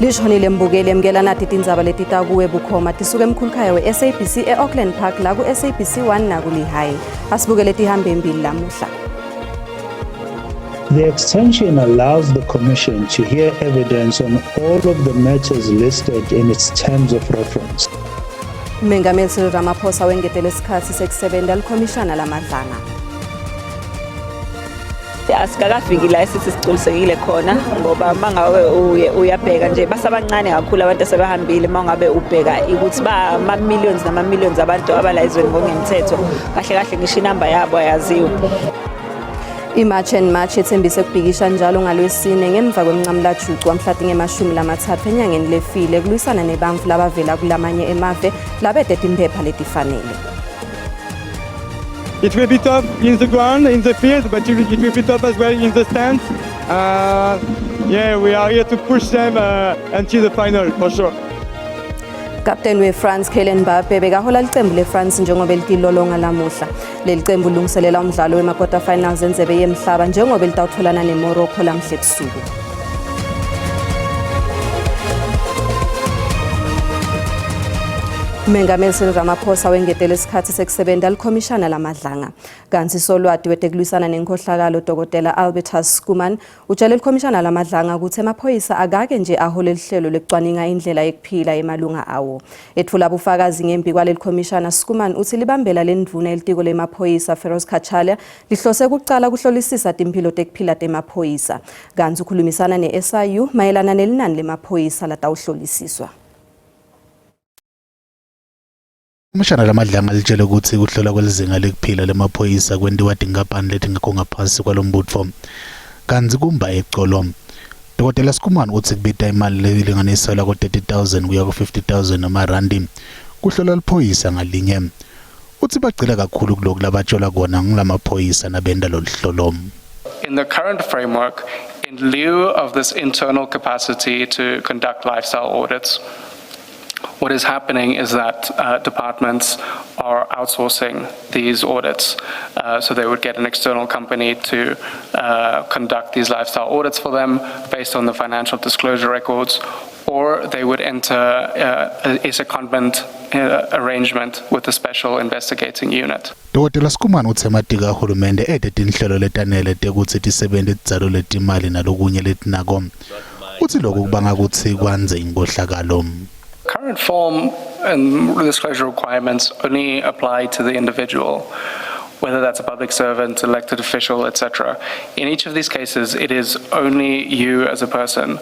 Lishonile mbukeli emukela nati tindzaba letitakuwe bukhoma tisuka emkhulukhaya we-SABC e-Auckland Park la ku-SABC 1 nakuLihhayi. Asibukele tihambe embili lamuhla. The extension allows the Commission to hear evidence on all of the matters listed in its terms of reference. Mengameli Cyril Ramaphosa wengetele isikhathi sekusebenta likhomishana lamadlanga. Asikakafiki la esithi sigculisekile khona ngoba uma ngabe uyabheka nje basabancane kakhulu abantu asebehambile uma ngabe ubheka ukuthi ba ama-millions nama-millions abantu abala ezweni ngokungemthetho kahle kahle ngisho inamba yabo ayaziwa. I-March and March ethembise kubhikisha njalo ngalwesine ngemva kwemncamlajucu wamhla tingemashumi lamathathu enyangeni lefile kulwisana nebantfu labavela kulamanye emave labete timphepha letifanele. It will be tough in the ground, in the field, but it will be tough as well in the stands. Yeah, we are here to push them until the final, for sure. Kapteni weFrance Kylian Mbappe bekahola licembu leFrance njengoba litilolonga lamuhla. Leli cembu lilungiselela umdlalo wema-quarter finals endzebe yemhlaba njengoba litawutholana neMorocco lamhla ebusuku. Mengameli Cyril Ramaphosa wengetele isikhathi sekusebenta likhomishana lamadlanga. Kanti solwati wetekulwisana nenkhohlakalo Dr. Albertus Schoeman utshele likhomishana lamadlanga ukuthi emaphoyisa akake nje ahole lihlelo lekucwaninga indlela yekuphila emalunga awo. Ethula bufakazi ngembi kwaleli khomishana Schoeman uthi libambela lendvuna elitiko lemaphoyisa Feroz Cachalia lihlose kucala kuhlolisisa timphilo tekuphila temaphoyisa. Kanti ukhulumisana ne-SIU mayelana nelinani lemaphoyisa latawuhlolisiswa. Umshana lamadlanga litshele ukuthi kuhlolwa kwelizinga lekuphila lemaphoyisa kwentiwa tinkampani letingekho ngaphasi kwalombutfo kantsi kumba ecolo. Dr. Schoeman utsi kubita imali lelinganiselwa ku-30 000 kuya ku-50 000 emarandi kuhlola liphoyisa ngalinye. Utsi bagcila kakhulu kuloku labatshelwa kona ngulamaphoyisa nabenta loluhlolo. In the current framework, in lieu of this internal capacity to conduct lifestyle audits, what is happening is that departments are outsourcing these audits. So they would get an external company to conduct these lifestyle audits for them based on the financial disclosure records, or they would enter a secondment arrangement with a special investigating unit. Dr. Schoeman utsi ematiko ahulumende ete tinhlelo letanele tekutsi tisebenti tidzalule timali nalokunye letinako. Utsi lokhu kubanga kutsi kwandze inkhohlakalo. Current form and disclosure requirements only apply to the individual, whether that's a public servant, elected official, etc. In each of these cases, it is only you as a person.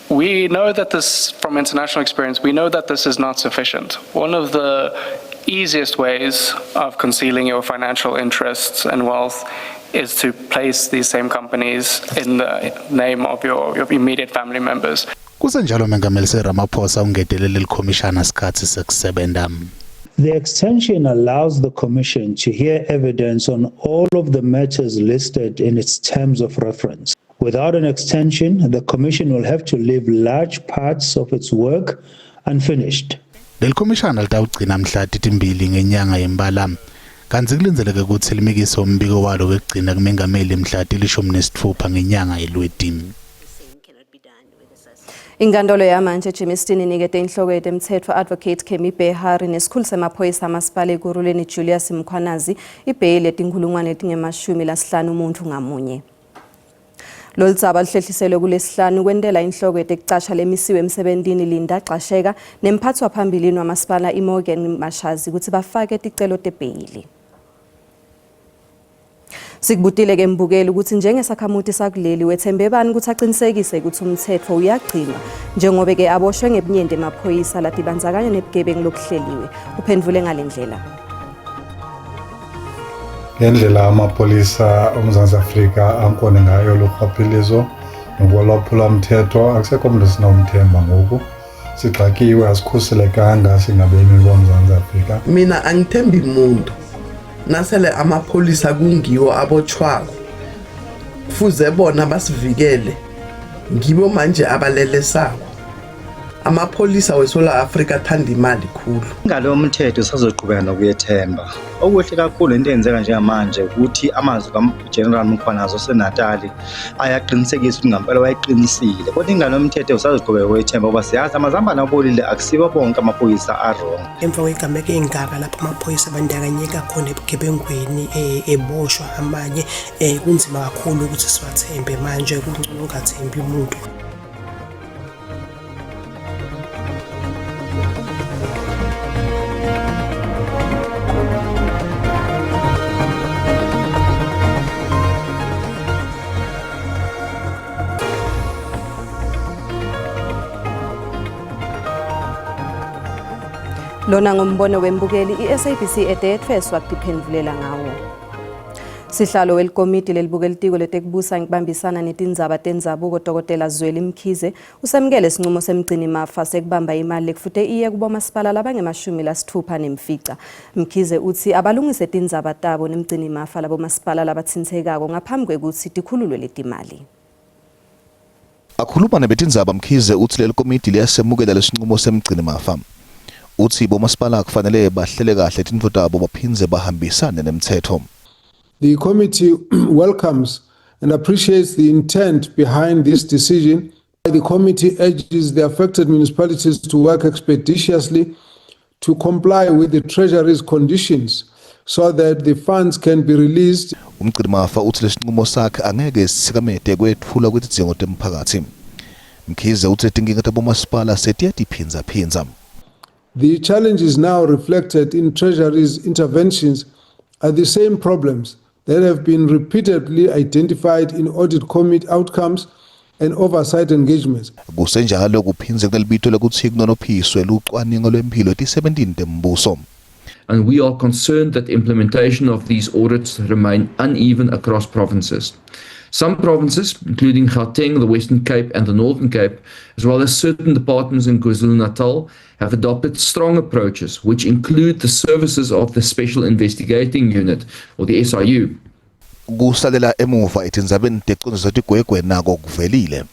We know that this, from international experience, we know that this is not sufficient. One of the easiest ways of concealing your financial interests and wealth is to place these same companies in the name of your immediate family members. Kusenjalo Mengameli Cyril Ramaphosa ungetelele likhomishana sikhatsi sekusebenta. The extension allows the Commission to hear evidence on all of the matters listed in its terms of reference. Without an extension, the Commission will have to leave large parts of its work unfinished. Leli khomishana litawugcina mhla 2 ngenyanga yembala kantsi kulindzeleke kutsi limikise umbiko walo wekugcina kumengameli mhla 16 ngenyanga yeLweti. Inkantolo yamanje Germiston inikete inhloko yetemtsetfo Advocate Kemi Behari nesikhulu semaphoyisa amasipala Ekurhuleni Julius Mkhwanazi ibheyili yetinkhulungwane letingemashumi lasihlanu umuntfu ngamunye. Lolu dzaba luhlehliselwe kulesihlanu kwentela inhloko yetekucasha lemisiwe emsebentini Linda Gxasheka nemphathi waphambilini wamasipala iMorgan Mashazi kutsi bafake ticelo tebheyili. Sikubutile ke mbukeli ukuthi njengesakhamuti sakuleli wethembe bani ukuthi aqinisekise ukuthi umthetho uyagcinwa njengoba ke aboshwe ngebunyenti emaphoyisa latibandzakanya nebugebengu lobuhleliwe. Uphendvule ngalendlela. Ngendlela amapolisa oMzantsi Afrika ankone ngayo lurhwaphilizo nokolwaphula-mthetho, akusekho mntu sinomthemba ngoku. Sigxakiwe, asikhuselekanga singabemi boMzantsi Afrika. Mina angithembi muntu nasele amapholisa kungiwo abotshwako kufuze bona basivikele ngibo manje abalelesako. Amapholisa weSewula Afrika athanda imali khulu. Ingalo yomthetho isazoqhubeka nokuyethemba. Okuhle kakhulu into eyenzeka njengamanje ukuthi amazwi kaGeneral Mkhwanazi oseNatali ayaqinisekisa ukuthi ngampela wayeqinisile. Kodwa ingalo yomthetho usazoqhubeka ukuyethemba ngoba siyazi amazambane abolile akusibo bonke amaphoyisa a-wrong. Emva kwegameko ey'ngaka lapho amaphoyisa abandakanyeka khona ebugebengwini eh, eboshwa amanye um kunzima kakhulu ukuthi siwathembe manje kungcono ungathembi umuntu. Lona ngumbono wembukeli iSABC edethweswa kutiphendvulela ngawo. Sihlalo welikomiti lelibuka elitiko letekubusa ngikubambisana netindzaba tendzabuko Dr Zweli Mkhize usemukele sinqumo semgcinimafa sekubamba imali lekufute iye kubomasipala labangemashumi lasitfupha nemfica. Mkhize utsi abalungise tindzaba tabo nemgcinimafa labomasipala labatsintsekako ngaphambi kwekutsi tikhululwe letimali. Akhuluma nebetindzaba Mkhize utsi lelikomidi liyasemukela lesinqumo semgcinimafa. Utsi bomasipala kufanele bahlele kahle tintfo tabo baphindze bahambisane nemtsetfo. The committee welcomes and appreciates the intent behind this decision. The committee urges the affected municipalities to work expeditiously to comply with the Treasury's conditions so that the funds can be released. Umgcinimafa utsi lesinqumo sakhe angeke sisikamete kwetfulwa kwetidzingo temphakatsi. Mkhize utsi letinkinga tabomasipala setiyatiphindzaphindza. The challenges now reflected in Treasury's interventions are the same problems that have been repeatedly identified in audit committee outcomes and oversight engagements. Kusenjalo kuphindze kunelibito lekutsi kunonophiswe lucwaningo lwemphilo etisebentini tembuso. And we are concerned that implementation of these audits remain uneven across provinces. Some provinces, including Gauteng, the Western Cape and the Northern Cape, as well as certain departments in KwaZulu-Natal, have adopted strong approaches, which include the services of the Special Investigating Unit, or the SIU. Kusalela emuva etindzabeni tecondziswa tigwegwe nako kuvelile.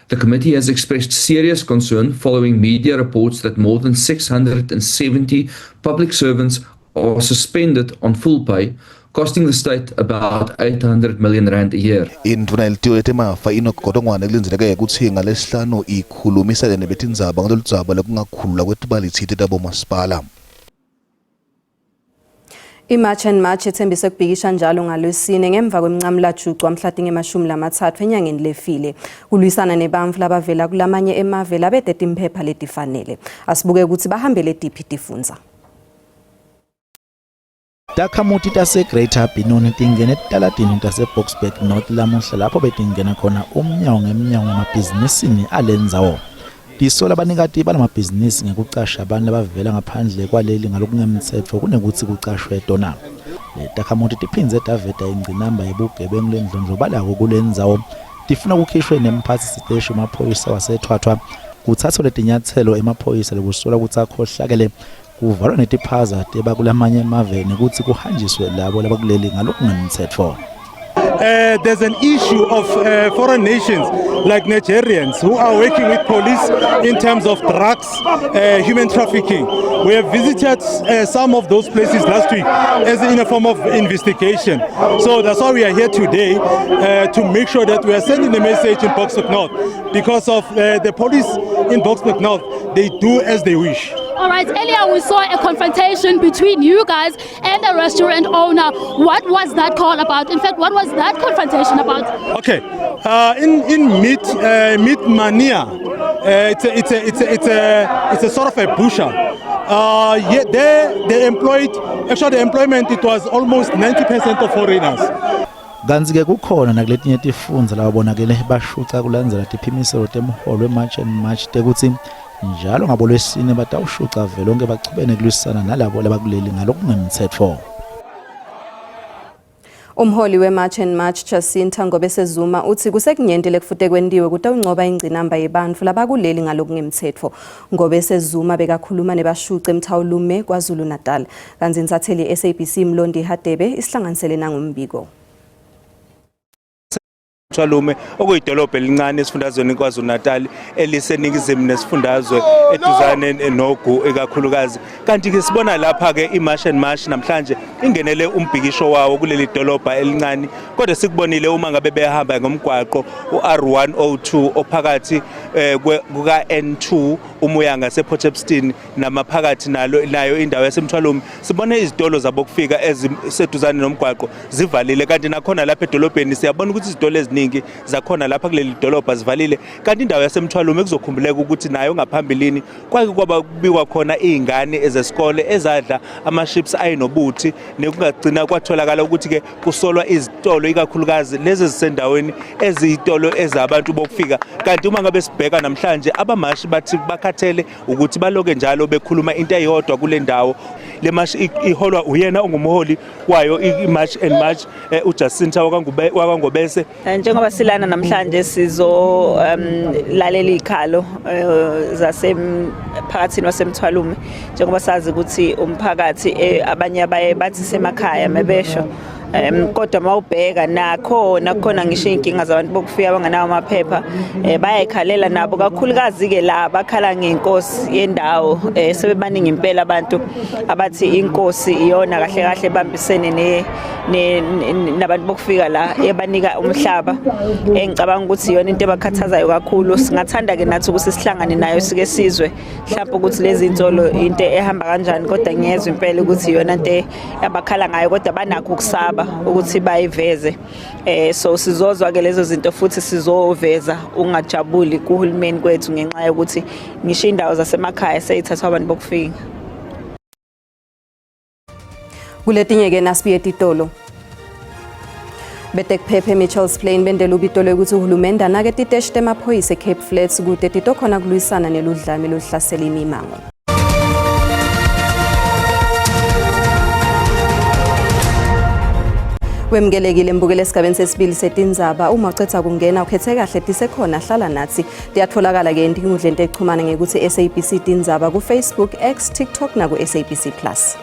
The committee has expressed serious concern following media reports that more than 670 public servants are suspended on full pay, costing the state about 800 million rand a year. Indvuna yelitiko letemafa Enoch Godongwana kulindzeleke kutsi ngalesihlanu ikhulumisane nebetindzaba ngaloludzaba lekungakhululwa kwetibali tsite tabomasipala. I-March and March ethembise kubhikisha njalo ngalwesine ngemva kwemncamlajucu wamhla tingemashumi lamatsatfu enyangeni lefile kulwisana nebantfu labavela kulamanye emave labete timphepha letifanele. Asibuke kutsi bahambele tiphi tifundza. Takhamuti taseGreater Benoni tingene etitaladini taseBoksburg North lamuhla lapho betingena khona umnyango ngemnyango emabhizinisini alendzawo. Tisola abanikati balamabhizinisi ngekucasha abantu labavela ngaphandle kwaleli ngalokungemtsetfo kunekutsi kucashwe tona. Letakhamuti tiphindze taveta ingcinamba yebugebengu lendlondlobalako kulendzawo tifuna kukhishwe nemphatsi siteshi wemaphoyisa waseThwathwa kuthathwe letinyatselo emaphoyisa lekusolwa kutsi akhohlakele kuvalwa netiphaza tebakulamanye emave nekutsi kuhanjiswe labo labakuleli ngalokungemtsetfo. There's an issue of foreign nations like Nigerians who are working with police in terms of drugs, human trafficking. We have visited some of those places last week as in a form of investigation. So that's why we are here today to make sure that we are sending the message in Boksburg North because of the police in Boksburg North, they do as they wish. All right, earlier we saw a confrontation between you guys and the restaurant owner. What was that call about? In fact, what was that confrontation about? Okay, in meat mania, it's a sort of a butcher. Yeah, they employed, actually the employment, it was almost 90% of foreigners. Kantsi-ke kukhona nakuletinye tifundza lababonakele bashuca kulandzela tiphimiselo temholo we-March and March tekutsi njalo ngabolwesine batawushuca velonke bachubene kulwisana nalabo labakuleli ngalokungemtsetfo. Umholi we-March and March Jacinta Ngobese Zuma utsi kusekunyenti lekufute kwentiwe kutawuncoba ingcinamba yebantfu labakuleli ngalokungemtsetfo. Ngobese Zuma bekakhuluma nebashuce eMthawulume KwaZulu Natal. Kantsi insatheli ye-SABC Mlondi Hadebe isihlanganisele nangumbiko. Mthwalume okuyidolobha elincane esifundazweni KwaZulu-Natal eliseningizimu nesifundazwe eduzane nogu ikakhulukazi. Kanti ke sibona lapha ke iMarch and March namhlanje ingenele umbhikisho wawo kuleli dolobha elincane kodwa sikubonile uma ngabe behamba ngomgwaqo uR102 ophakathi eh, kuka N2 umuya ngasePort Shepstone namaphakathi nalo nayo indawo yaseMthwalume sibone izitolo zabokufika eziseduzane nomgwaqo zivalile kanti nakhona lapha edolobheni siyabona ukuthi izitolo eziningi zakhona lapha kuleli dolobha zivalile kanti indawo yaseMthwalume kuzokhumbuleka ukuthi nayo ngaphambilini kwake kwaba kubikwa khona izingane ezesikole ezadla ama-chips ayenobuthi nekungagcina kwatholakala ukuthi-ke kusolwa izitolo ikakhulukazi lezi ezisendaweni eziyitolo ezabantu bokufika kanti uma ngabe sibheka namhlanje abamashi bathi bakhathele ukuthi baloke njalo bekhuluma into eyodwa kule ndawo le mashi iholwa uyena ongumholi wayo i-March and March eh, uJacinta wakwaNgobese eh, njengoba silana namhlanje sizo um, lalela izikhalo eh, zasemphakathini wasemthwalume njengoba sazi ukuthi umphakathi abanye abaye bathi semakhaya mebesho um kodwa mawubheka nakhona kukhona ngisho iy'nkinga zabantu bokufika abangenawo amaphepha um bayayikhalela nabo kakhulukazi-ke la bakhala ngenkosi yendawo um sebebaningi impela abantu abathi inkosi iyona kahle kahle ebambisene nabantu bokufika la ebanika umhlaba engicabanga ukuthi iyona into ebakhathazayo kakhulu singathanda-ke nathi ukuthi sihlangane nayo sike sizwe mhlawumbe ukuthi lezi nsolo into ehamba kanjani kodwa ngiyezwa impela ukuthi iyona into abakhala ngayo kodwa banakho ukusaba ukuthi bayiveze eh so sizozwa ke lezo zinto futhi sizoveza ungajabuli kuhulumeni kwethu ngenxa yokuthi ngisho indawo zasemakhaya seyithathwa abantu bokufika Kuletinye ke nasibuye titolo Betekuphephe Mitchells Plain bendela ubito lwekuthi uhulumende anake titeshi temaphoyisa eCape Flats kute titokhona kulwisana neludlame loluhlasela imimango. Wemukelekile mbukele esigabeni sesibili setindzaba uma ucetha kungena ukhethe kahle tisekhona hlala nathi tiyatholakala ke entinkundleni tekuchumana ngekuthi SABC Tindzaba ku-Facebook, X, TikTok naku-SABC Plus.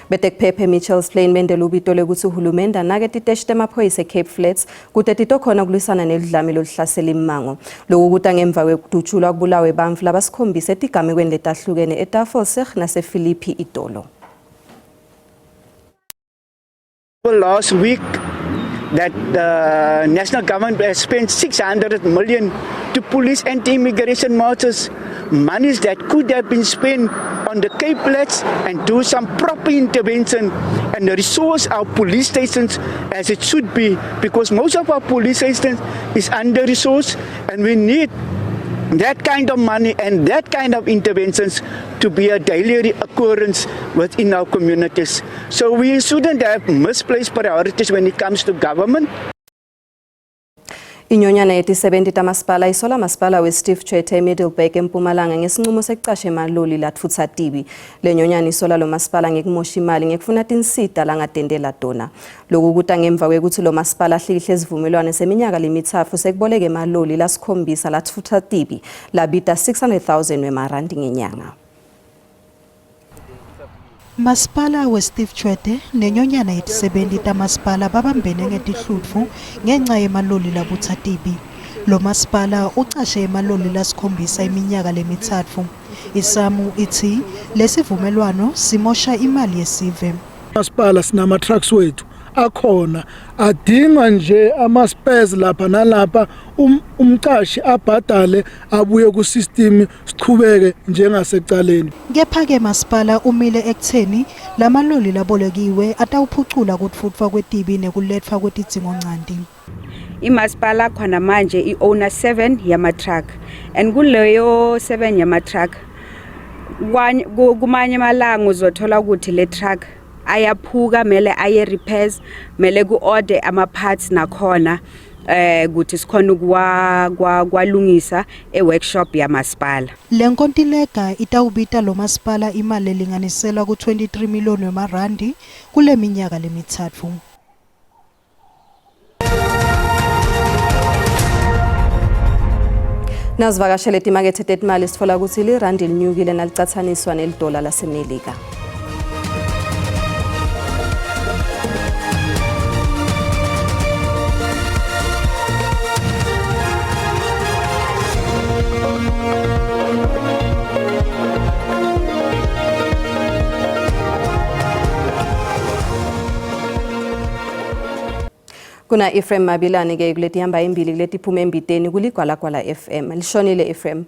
Betekuphephe Mitchells Plain bendela ubito lwekuthi uhulumende anake titeshi temaphoyisa eCape Flats kute titokhona kulwisana neludlame loluhlasela immango. Loku kuta ngemva kwekudutshulwa kubulawe bantfu labasikhombisa etigamekweni letahlukene eTafelsig nasePhilippi itolo. Last week that the national government has spent 600 million to police anti-immigration marches, monies that could have been spent on the Cape Flats and do some proper intervention and resource our police stations as it should be, because most of our police stations is under-resourced and we need that kind of money and that kind of interventions to be a daily occurrence within our communities. So we shouldn't have misplaced priorities when it comes to government. Inyonyana yetisebenti tamasipala isola masipala weSteve Tshwete eMiddelburg eMpumalanga ngesinqumo sekucasha emaloli latfutsa tibi. Le nyonyana isola lo masipala ngekumosha imali ngekufuna tinsita langatentela tona. Loku kuta ngemva kwekutsi lo masipala ahlikihle isivumelwano seminyaka lemitsafu sekuboleka emaloli lasikhombisa latfutsa tibi labita 600,000 wemarandi ngenyanga. Masipala weSteve Tshwete nenyonyana yetisebenti tamasipala babambene ngetihlutfu ngenca yemaloli labutsa tibi. Lo masipala ucashe emaloli lasikhombisa iminyaka lemitsatfu. Isamu itsi lesivumelwano simosha imali yesive. Masipala sinama trucks wethu akhona adinga nje ama spares lapha nalapha um, umqashi abhadale abuye ku system sichubeke njengasecaleni. Kepha-ke masipala umile ekutheni lamaloli labolekiwe atawuphucula kutfutfwa kwetibi nekuletfwa kwetidzingonchanti. Imasipala khona manje i-owner 7 yama-truck and kuleyo 7 yama-truck kumanye amalanga uzothola ukuthi le truck ayaphuka mele aye repairs mele ku-order ama-parts nakhona eh ukuthi sikhona ukwa kwalungisa eworkshop yamasipala. Le nkontileka itawubita lo masipala imali lelinganiselwa ku-23 million wemarandi kule minyaka lemitsatfu. Nazivakashele timakethe tetimali sitfola kutsi lirandi linyukile nalicatsaniswa nelidola laseMelika. Kuna Ephraim Mabilane ke kuleti hamba imbili kuleti phuma embiteni kuligwalagwala FM. Lishonile Ephraim.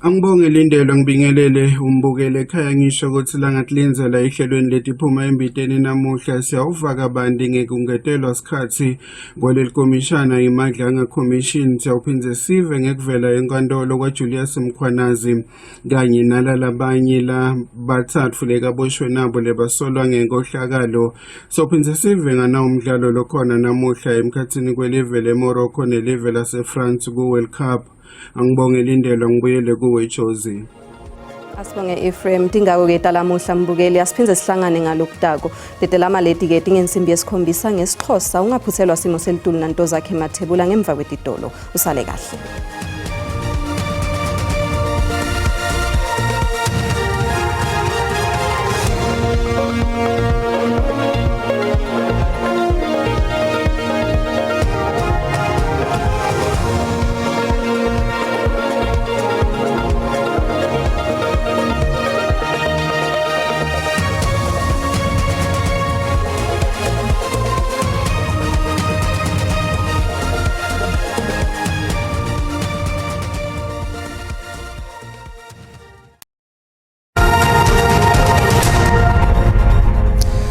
Angibonge Lindelo ngibingelele umbukele ekhaya ngisho ukuthi langakulindzela ehlelweni letiphuma embiteni namuhla siyawuva kabanti ngekungetelwa sikhatsi kwaleli komishana iMadlanga Commission siyawuphindze sive ngekuvela enkantolo kwaJulius Mkhwanazi kanye nalalabanye labatsatfu lekaboshwe nabo lebasolwa ngenkohlakalo sophindze sive ngana umdlalo lokhona namuhla emkhatsini kwelive leMorocco nelive laseFrance ku-World Cup angibonge Lindelo ngibuyele kuwe Jozi. Asibonge Ephraim tingako-ke talamuhla mbukeli asiphindze sihlangane ngalokutako tetelama leti-ke tingensimbi yesikhombisa ngesixhosa ungaphuthelwa simo selitulu nanto zakhe mathebula ngemva kwetitolo usale kahle.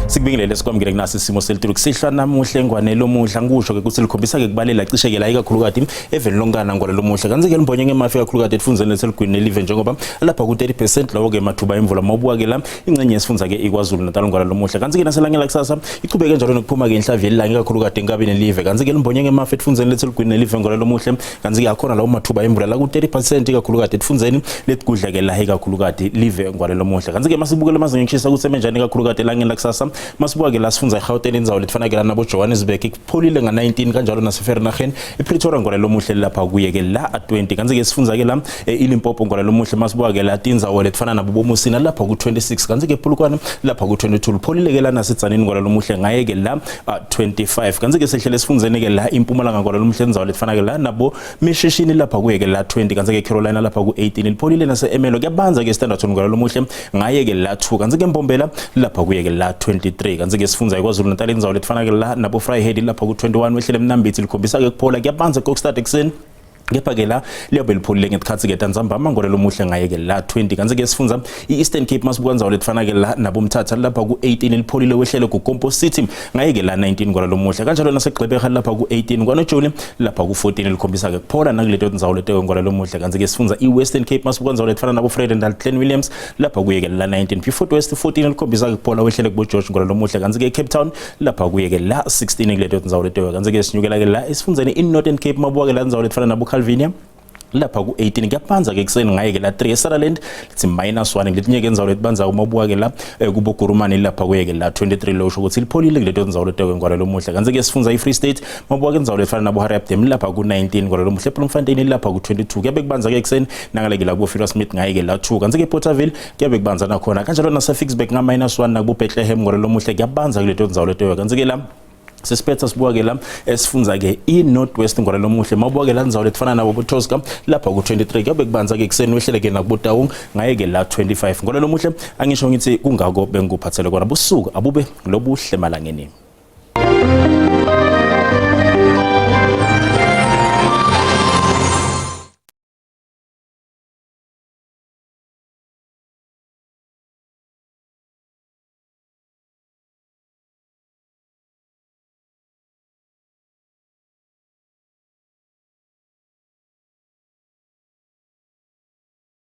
Sikubingelele sikwamukele kunasi isimo selitulu kusihlwa namuhla engwane lomuhla ngikusho ke ukuthi likhombisa ke kubalela cishe ke la ikakhulukati eveni lonkana ngwane lomuhla kanti ke limbonye ngemafi ikakhulukati efundzeni leseligwini nelive njengoba lapha ku 30% lawo ke mathuba emvula mawubuka ke la ingxenye yesifundza ke iKwaZulu Natal ngwane lomuhla kanti ke naselangeni lakusasa ichubeke njalo nokuphuma ke inhlavi yelilanga ikakhulukati enkabeni nelive kanti ke limbonye ngemafi efundzeni leseligwini nelive ngwane lomuhla kanti-ke akhona lawo mathuba emvula la ku-30 percent ikakhulukati etifundzeni letigudla-ke la ikakhulukati live ngwalelo muhle. Kanti-ke masibukele amazinga ekushisa ukuthi emenjani ikakhulukati elangeni lakusasa, masibuka-ke la sifundza eGauteng indzawo letifana-ke la nabo-Johannesburg kupholile nga-19, kanjalo naseVereeniging iPretoria ngwalelo muhle lapha kuye-ke la a-20. Kanti-ke sifundza-ke la iLimpopo ngwalelo muhle, masibuka-ke la tindzawo letifana nabo boMusina lapha ku-26, kanti-ke Polokwane lapha ku-22 lipholile-ke la naseDzanini ngwalelo muhle ngaye-ke la 25. Kanti-ke sehlele esifundzeni-ke la iMpumalanga ngwalelo muhle indzawo letifana-ke la nabo Mishishini lapha kuye-ke la 20, kanti-ke Carolina lapha ku-18 lipholile nase-Emelo kuyabanza-ke Standerton ngwalelo muhle ngaye-ke la 2, kanti-ke Mbombela lapha kuye-ke la 23. Kanti-ke sifundza iKwaZulu Natal indzawo letifana-ke la nabo Vryheid lapha ku-21 wehlele Mnambithi likhombisa-ke kuphola kuyabanza Kokstad ekuseni kepha-ke la liyabe lipholile ngesikhathi-ke tantsambama ngolelo muhle ngaye-ke la 20. Kanti-ke sifundza i-Eastern Cape masibuka ndzawo letifana-ke la nabomthatha lapha ku-18 lipholile wehlele kuGompo City ngaye-ke la 19 ngolelo muhle, kanjalo naseGqeberha lapha ku-18 kwanojoni lapha ku-14 likhombisa-ke kuphola nakuleto ndzawo leteke ngolelo muhle. Kanti-ke sifundza i-Western Cape masibuka ndzawo letifana nabo-Vredendal Glen Williams lapha kuye-ke la 19, Beaufort West 14 likhombisa-ke kuphola wehlele kubo-George ngolelo muhle. Kanti-ke Cape Town lapha kuye-ke la 16 kuleto ndzawo leteke. Kanti-ke sinyukela-ke la esifundzeni i-Northern Cape mabuka-ke la ndzawo letifana nabo-Calvinia lapha ku-18 kuyabanza-ke ekuseni ngaye-ke la 3, eSutherland lithi minus 1, kuletinye-ke indzawo letibanzako mabuka-ke la kubo Gurumani lapha kuye-ke la 23 losho ukuthi lipholile kuleto ndzawo leteke ngwalelo muhle. Kanti-ke sifundza i-Free State mabuka-ke indzawo lefana nabo Hariap Dam lapha ku-19 ngwalelo muhle, eBloemfontein lapha ku-22 kuyabe kubanza-ke ekuseni nangaleke la kubo Smith ngaye-ke la 2. Kanti-ke ePorterville kuyabe kubanza nakhona, kanjalo nase-Ficksburg nga-minus 1 nakubo Bethlehem ngwalelo muhle kuyabanza kuleto ndzawo leteke. Kanti-ke la sesiphetha sibuka-ke la esifundza-ke i-North West ngolelo muhle mawubuka-ke la ndzawo letifana nabo boTosca lapha ku-23 kuyabe kubanza-ke ekuseni wehlele-ke nakuboTaung ngaye-ke la 25 ngolelo muhle. Angisho ngithi kungako bengikuphathele kona. Busuku abube lobuhle malangeni.